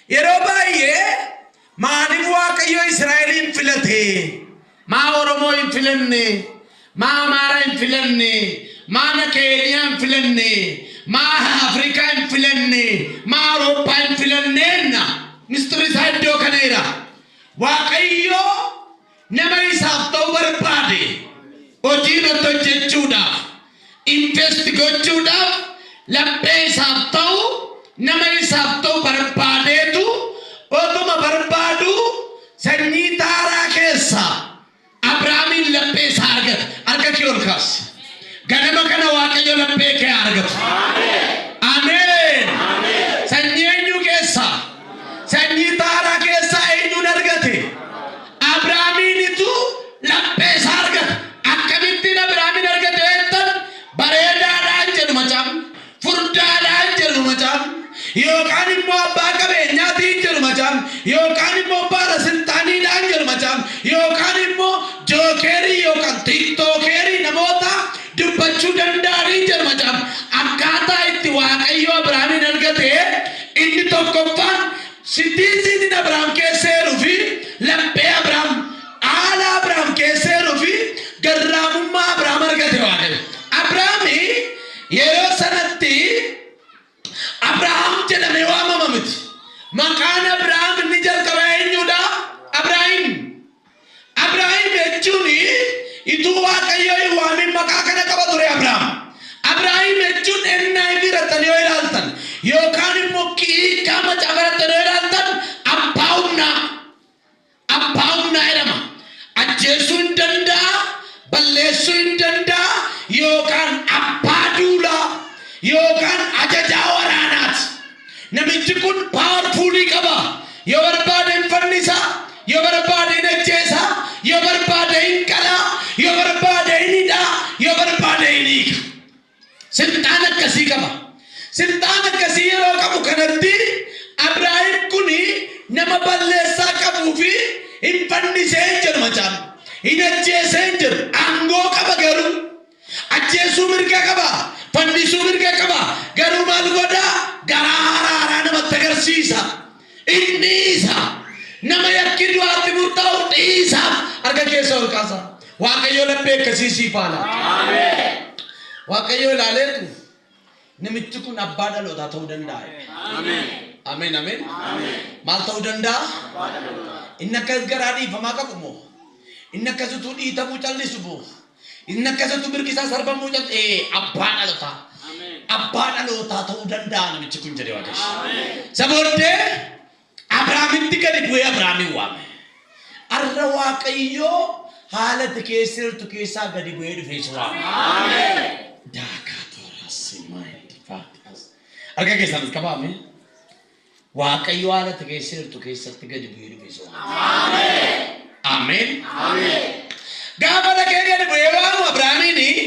Yeroo baay'ee maaliif Waaqayyo Israa'eliin filate? Maa Oromoo hin filanne? Maa Amaaraa hin filanne? Maa Keeniyaa hin filanne? Maa Afrikaa hin filanne? Maa Awurooppaa hin filanneenna? Mistirri isaa iddoo kana jira. Waaqayyo nama isaaf ta'u barbaade hojii irratti hojjechuudhaaf, invest gochuudhaaf, laphee isaaf ta'u, nama isaaf ta'u barbaadeetu, otuma barbaadu sanyii Taaraa keessaa Abrahaamiin laphee isaa argate. Harka kee ol kaasi. Ganama kana Waaqayyo laphee kee argatu. Ameen. Sanyii eenyuu keessaa? Sanyii Taaraa keessaa eenyuun argate? Abrahaamiinitu laphee isaa argate. Akkamittiin Abrahaamiin argate jettan, bareedaadhaan jedhu macaafni, furdaadhaan jedhu macaafni, yookaan immoo abbaa qabeenyaatiin jedhu macaafni, yookaan immoo baala silxaaniidhaan jedhu macaafni, yookaan immoo jookeerii yookaan tiktookeerii namoota dubbachuu danda'anii jedhu macaafni. Akkaataa itti Waaqayyo Abrahaamiin argate inni tokkoffaan citizeniin Abrahaam keessa jiruu fi laphee Abrahaam, haala Abrahaam keessa jiruu fi garraamummaa Abrahaam argate Waaqayyo. Abrahaami yeroo sanatti Abrahaam jedhamee waamama miti. Maqaan Abrahaam inni jalqaba eenyudha? Abrahaam. Abrahaam jechuun ituu Waaqayyo hin waamin maqaa kana qaba ture Abrahaam. Abrahaam jechuun NIV irratti yoo ilaaltan yookaan immoo hiikaa macaafa irratti yoo ilaaltan, abbaa humnaa. Abbaa humnaa jedhama. Ajjeesuu hin danda'a, balleessuu hin danda'a, yookaan abbaa duulaa yookaan ajajaa waraanaati. Namichi kun powerfulii qaba. Yoo barbaade hin fannisa, yoo barbaade hin ajjeesa, yoo barbaade hin qalaa, yoo barbaade hin hidhaa, yoo barbaade hin hiika. Silxaan akkasii qaba. Silxaan akkasii yeroo qabu kanatti Abrahaam kuni nama balleessaa qabuu fi hin fannisee hin jedhu macaafni. Hin ajjeesee hin jedhu. Aangoo qaba garuu. Ajjeesuu mirga qaba. Fannisuu mirga qaba. Garuu maal godhaa? Garaa haraaraa namatti agarsiisa. Inni dhiisa. Nama yakki du'aatti murtaa'u dhiisaaf. Harka keessa ol kaasa. Waaqayyo laphee akkasii siif haala. Waaqayyo ilaaleetu namichi kun abbaa dhalootaa ta'uu danda'a. Ameen, ameen. Maal ta'uu danda'a? Inni akkas garaa dhiifamaa qabu moo? Inni akkasitu dhiitamuu callisu moo? Inni akkasitu mirgi isaa sarbamuu callisu? Ee, abbaa dhalootaa. Abbaa dhalootaa ta'uu danda'a namichi kun jedhe Waaqayyo. Isa booddee Abrahaamitti gadi bu'ee Abrahaamin waame. Arra Waaqayyoo haala ati keessa jirtu keessaa gadi bu'ee dhufee si waama. Daakaa tooraas maayindi faatias. Harka keessan qabaame. Waaqayyo haala ati keessa jirtu keessatti gadi bu'ee dhufee si waama. Ameen. Gaafa dhaqee gadi bu'ee waamu Abrahaamiin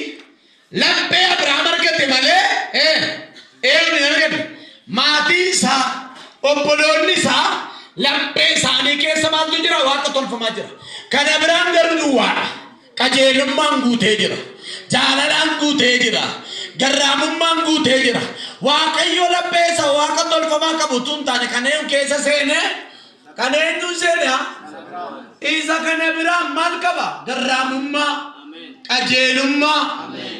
laphee Abrahaam argate malee eenyu hin argate. Maatii isaa, obboloonni isaa laphee isaanii keessa maaltu jira? Waaqa tolfamaa jira. Kan Abrahaam garuu duwwaadha. Qajeelummaan guutee jira. Jaalalaan guutee jira. Garraamummaan guutee jira. Waaqayyo laphee isa waaqa tolfamaa qabu tun taane kan eenyu keessa seene? Kan eenyuun seene haa? Isa kana biraan maal qaba? Garraamummaa, qajeelummaa,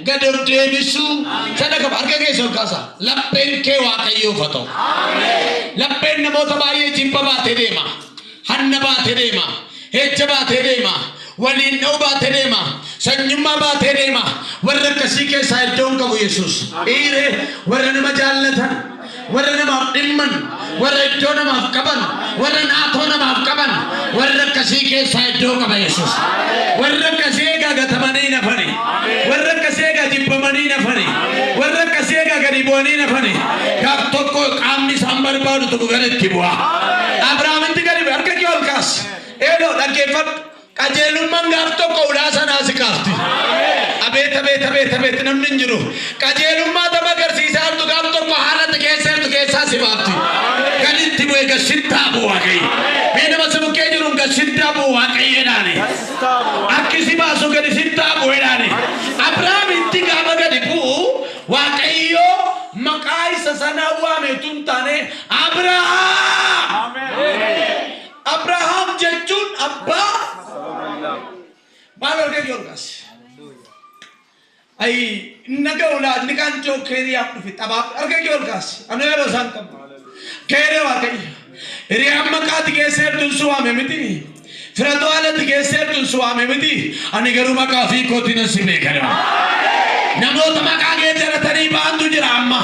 gad of deebisuu sana qaba. Harka keessa ol kaasa. Lapheen kee Waaqayyoof haa ta'u. Lapheen namoota baay'ee jibba baatee deema. Hanna baatee deema. Ejja baatee deema. Waliin dha'u baatee deema. Sanyummaa baatee deema. Warra akkasii keessaa iddoo hin qabu Yesuus. Dhiiree warra nama jaallatan, warra namaaf dhimman, warra iddoo namaaf qaban, warra naatoo namaaf qaban, warra akkasii keessaa iddoo qaba Yesuus. Warra akkasii egaa gatamanii nafani. Warra akkasii egaa jibbamanii nafani. Warra akkasii egaa gadi bu'anii nafani. Gaaf tokko qaamni isaan barbaadu tokko gara itti bu'a. Abrahaamitti gadi bu'e. Harka kee ol kaasi. Eeloo, dhaggeeffadhu. Qajeelummaan gaaf tokko ulaa sanaa si kaafti. Abeet, abeet, abeet, abeet, namni hin jiru. Qajeelummaa nama agarsiisaa jirtu gaaf tokko haala ati keessa jirtu keessaa si baafti. Gadi itti bu'e gad sitti bu'u Waaqayyo. Mee nama si bukkee jiruun gad sitti bu'u Waaqayyoodhaani. Akki si baasu gadi sitti bu'eedhaani. Abrahaamitti gaafa gadi bu'u Waaqayyo maqaa isa sanaa waame tun taane, Abrahaam. Harka kee ol kaasi. Ayi naga ulaa inni kaan jookeeriyaaf dhufe taphaaf harka kee ol kaasi. Ani yeroo isaan qabu. Keeree Waaqayyo. Hiriyaan maqaati keessa heertuun si waame miti. Firatoo haalatti keessa heertuun si waame miti. Ani garuu maqaa fi kootiin si beekadha. Namoota maqaa kee jalatanii ba'antu jira amma.